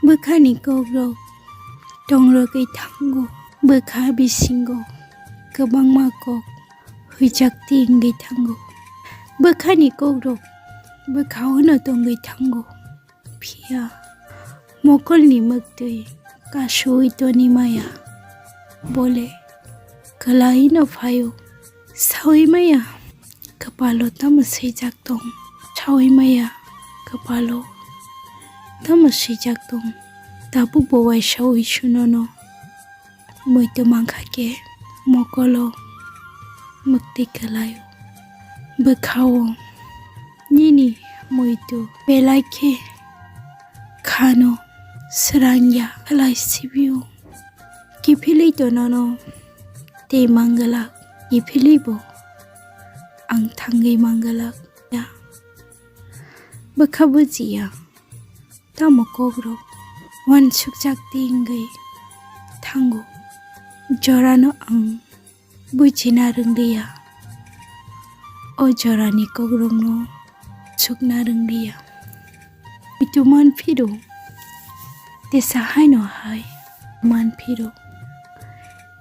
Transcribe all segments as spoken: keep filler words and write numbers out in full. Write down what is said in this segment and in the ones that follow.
Bwkhani kokrok tongrogwi thango. Bwkha bisingo kwbangma kok huijak tingwi thango. Bwkhani kokrok bwkhaono tongwi thango. Phiya mokolni mwktwi kasui toni maya. Bole kwlaino phaio. Saui maya kwpalo tamo swijak tong. Saui maya kwpalo tamo swijak tong. Tabukbo uaisa uisu nono muitu mankha khe mokolo mwktwi kwlaio. Bwkhao nini muitu belai khe khano swrangya khlai sibio. Kiphilwi to nono tei manglak, kiphilwi bo ang thangwi manglak ya. Bwkha bujiya. Tamo kokrok uansukjak tingwi thango. Jorano ang buchina rwngliya. O jorani kokrokno sukna rwngliya. Itu manphiro tesa haino hai manphiro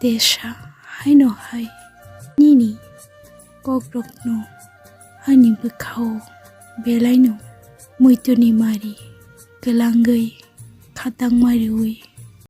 tesa haino hai nini kokrokno ani bwkhao belaino muituni mari kwlangwi khatangma riwi